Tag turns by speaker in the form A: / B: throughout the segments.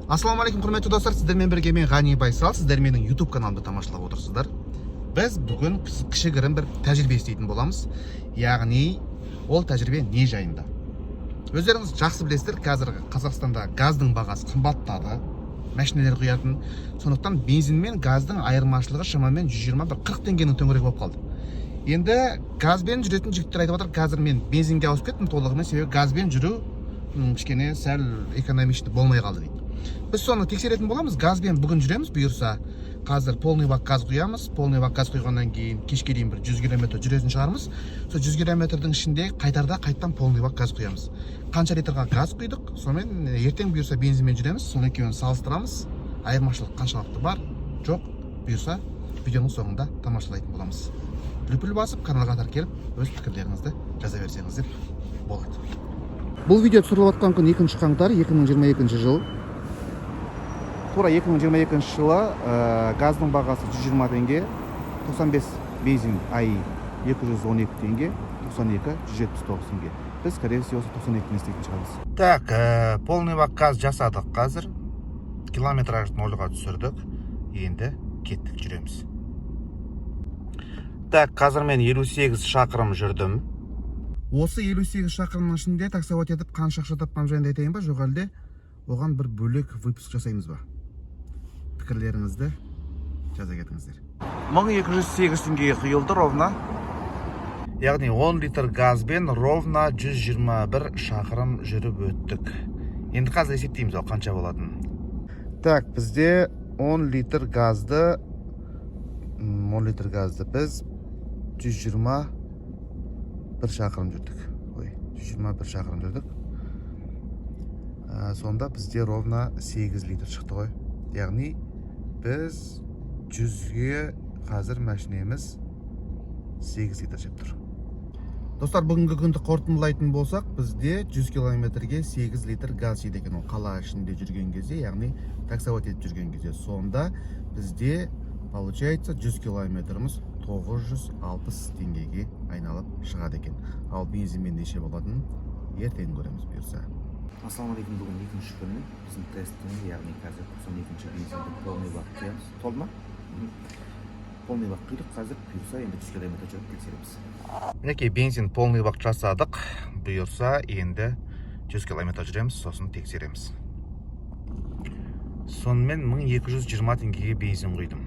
A: Ассалаумағалейкум, құрметті достар! Сіздермен бірге мен, Ғани Байсал. Сіздер менің YouTube каналымды тамашалап отырсыздар. Біз бүгін кішігірім бір тәжірибе істейтін боламыз. Яғни ол тәжірибе не жайында? Өздеріңіз жақсы білесіздер, қазір Қазақстанда газдың бағасы қымбаттады, машиналар құятын. Сондықтан бензин мен газдың айырмашылығы шамамен 120, бір 40 теңгенің төңірегі болып қалды. Енді газбен жүретін жігіттер айтып жатыр: «Қазір мен бензинге ауысып кеттім толығымен, себебі газбен жүру кішкене сәл экономичный болмай қалды», – дейді. Біз соны тексеретін боламыз. Газбен бүгін жүреміз, бұйырса. Қазір полный бак газ құямыз. Полный бак газ құйғаннан кейін кешке дейін бір 100 километр жүретін шығармыз. Сол 100 километрдің ішінде қайтарда қайтадан полный бак газ құямыз. Қанша литрға газ құйдық, сонымен ертең, бұйырса, бензинмен жүреміз. Сол екеуін салыстырамыз. Айырмашылық қаншалықты бар, жоқ, бұйырса, видеоның соңында тамашалайтын боламыз. Лүпіл басып, каналға тіркеліп, өз пікірлеріңізді жаза берсеңіздер болады. Бұл видео түсіріліп жатқан күн 2 қаңтар 2022 жыл. Тура 2022 жылы газдың бағасы 120 теңге 95, бензин АИ 212 теңге 92, 179 теңге. Біз, скорее всего, осы 92-мен істейтін шығармыз. Так, полный бак газ жасадық, қазір километражды нольға түсірдік. Енді кеттік, жүреміз. Так, қазір мен 58 шақырым жүрдім. Осы 58 шақырымның ішінде таксовать етіп қанша ақша тапқаным жайында айтайын ба, жоқ әлде оған бір бөлек выпуск жасаймыз ба? Пікірлеріңізді жаза кетіңіздер. 1208 теңгеге құйылды ровно. Яғни 10 литр газбен ровно 121 шақырым жүріп өттік. Енді қазір есептейміз, ол қанша болатынын. Так, бізде 10 литр газды 10 литр газды біз 121 шақырым жүрдік. Ой, 121 шақырым жүрдік. Сонда бізде ровно 8 литр шықты ғой. Яғни біз 100-ге қазір машинеміз 8 литр жеп тұр. Достар, бүгінгі күнді қорытындылайтын болсақ, бізде 100 километрге 8 литр газ жейді екен. Ол қала ішінде жүрген кезде, яғни таксовать етіп жүрген кезде. Сонда бізде получается 100 километріміз 960 теңгеге айналып шығады екен. Ал бензинмен неше болатынын ертең көреміз, бұйырса.
B: Ассалаумағалейкум! Бүгін екінші күні біздің тесттің, яғни қазір 92 бензинді полный бак құямыз. Толды ма? Мхм. Полный бак құйдық, қазір, бұйырса, енді 100 километр жүріп тексереміз.
A: Мінекей, бензин полный бак жасадық. Бұйырса, енді 100 километр жүреміз, сосын тексереміз. Сонымен 1220 теңгеге бензин құйдым.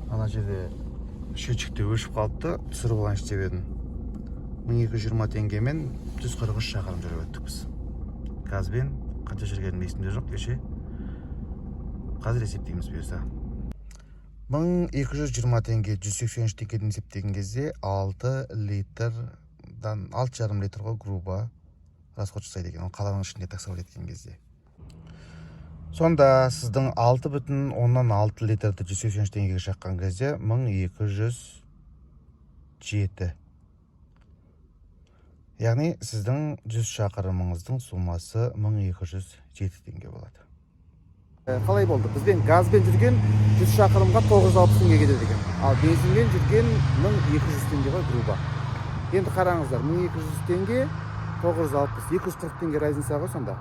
A: Ана жерде счетчик те өшіп қалыпты, түсіріп алайыншы деп едім. 1220 теңгемен 143 шақырым жүріп өттік біз. Газбен қанша жүргенім есімде жоқ кеше. Қазір есептейміз, бұйырса. 1220 теңге 183 теңгеден есептеген кезде 6 литрдан, 6,5 литр ғой, грубо расход жасайды екен ол қаланың ішінде таксовать еткен кезде. Сонда сіздің 6,6 литрді 183 теңгеге шаққан кезде 1207, яғни сіздің 100 шақырымыңыздың суммасы 1207 теңге болады. Қалай болды? Бізбен газбен жүрген 100 шақырымға 960 теңге кетеді екен, ал бензинмен жүрген 1200 теңге ғой, грубо. Енді қараңыздар, 1200 теңге, 960, 240 теңге разница ғой. Сонда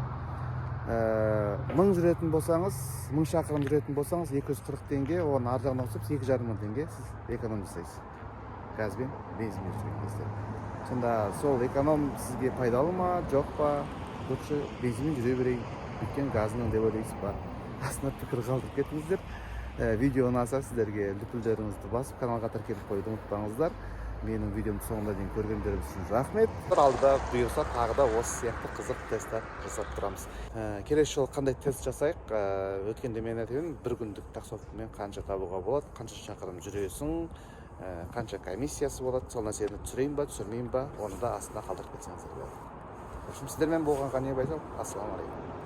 A: 1000 жүретін болсаңыз, 1000 шақырым жүретін болсаңыз, 240 теңге, оны ар жағынан қосып, 8,5 мың теңге сіз эконом жасайсыз газбен бензинмен жүрген кезде. Сонда сол эконом сізге пайдалы ма, жоқ па? Лучше бензинмен жүре берейін, өйткені газының деп ойлайсыз ба? Астына пікір қалдырып кетіңіздер. Видео ұнаса, сіздерге лүпілдеріңізді басып, каналға тіркеліп қоюды ұмытпаңыздар. Менің видеомды соңына дейін көргендеріңіз үшін рахмет. Алда, бұйырса, тағы да осы сияқты қызық тесттер жасап тұрамыз. Келесі жолы қандай тест жасайық? Өткенде мен айтып едім, бір күндік таксовкамен қанша табуға болады, қанша шақырым жүресің, қанша комиссиясы болады, сол нәрсені түсірейін ба, түсірмеймін ба, оны да астына қалдырып кетсеңіздер болады. В общем, сіздермен болған Ғани Байсал. Ассалаумағалейкум!